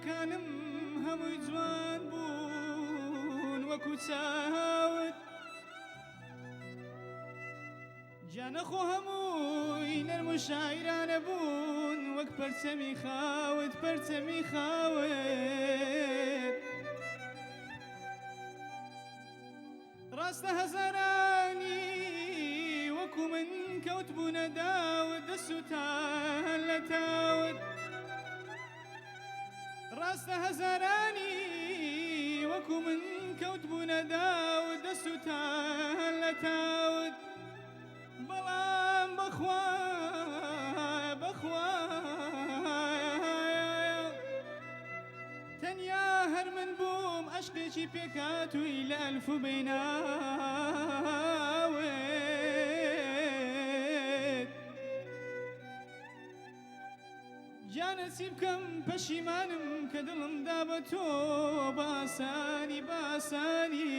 چاوەکانم هەمووی جوان بوون وەکو چاوت. گیانە خۆ هەمووی نەرم و شاعیرانە بوون وەک پەرچەمی خاوت، پەرچەمی خاوت. ڕاستە هەزارانی وەکو من کەوتبوونە داوت، دەسووتان لە تاوت. ڕاستە هەزارانی وەکو من کەوتبوونە داوت، دەسووتان لە تاوت. بەڵام بەخوا بەخوا تەنیا هەر من بووم عەشقێکی پێکهاتووی لە ئەلف و بەیناوت. گیانە چی بکەم پەشیمانم کە دڵم دا بە تۆ باسانی باسانی.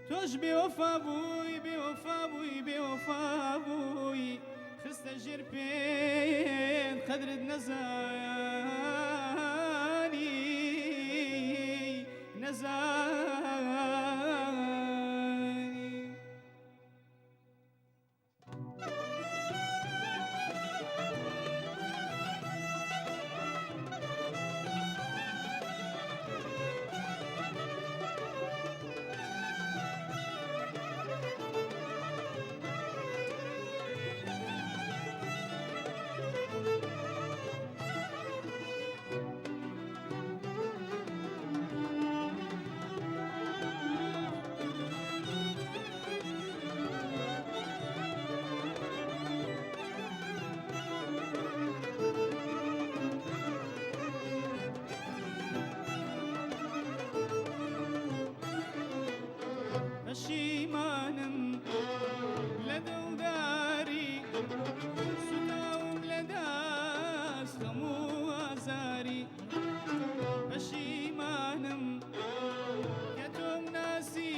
تۆش بێوەفا بووی بێوەفا بووی بێوەفا بووی، خستە ژێر پێت قەدرت نەزانی نەزانی. پەشیمانم لە دڵداری، سوتاوم لە داست خەم و ئازاری. پەشیمانم کە تۆم ناسی،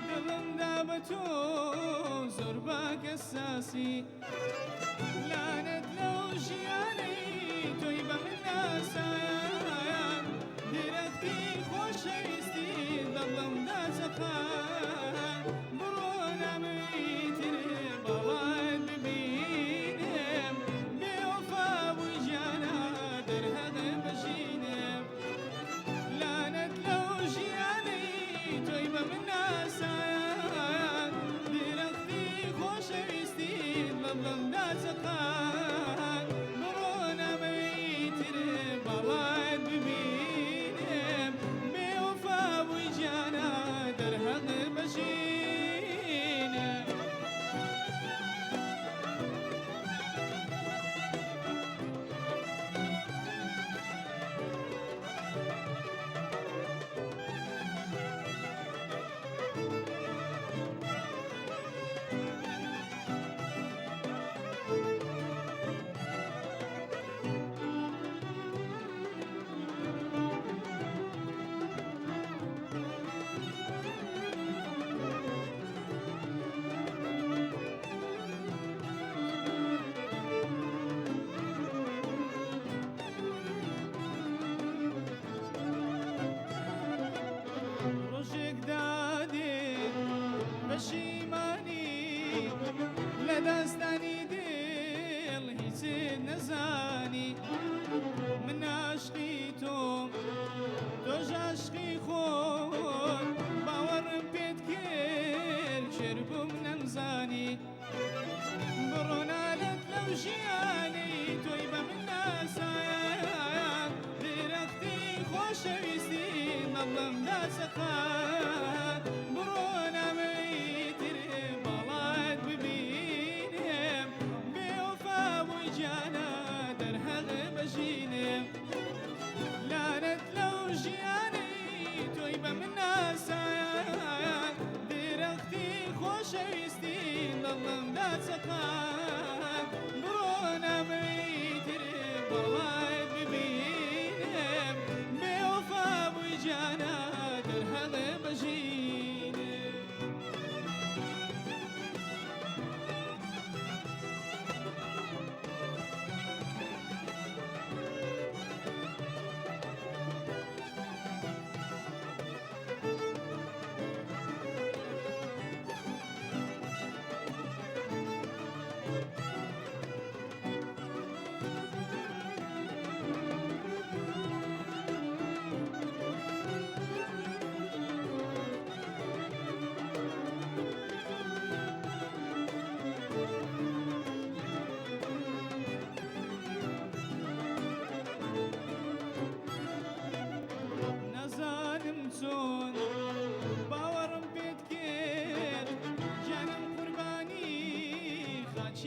دڵم دا بە تۆ زۆر بە کەساسی. لانەت لەو ژیانەی تۆی بە من ناسان، درەختی خۆشەویستی دڵمدا چەقان. بڕۆ نامەوێتر باڵات ببینم، بێوەفا بووی گیانە دەرهەق بەژینم. لانەت لەو ژیانەی تۆی بە من ناسان، درەختی خۆشەویستی دڵمدا چەقان.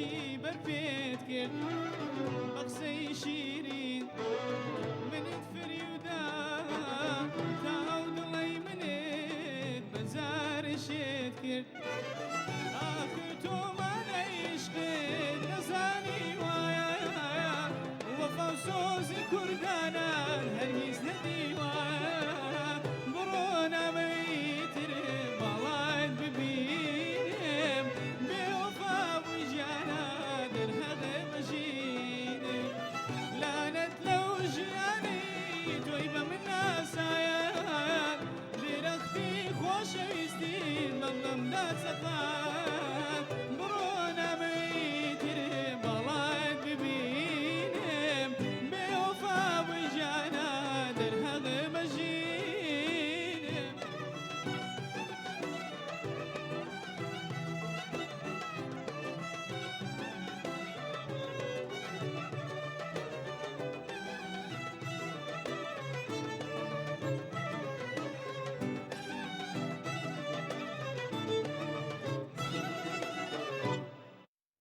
خەڵکی بەرپێت کرد.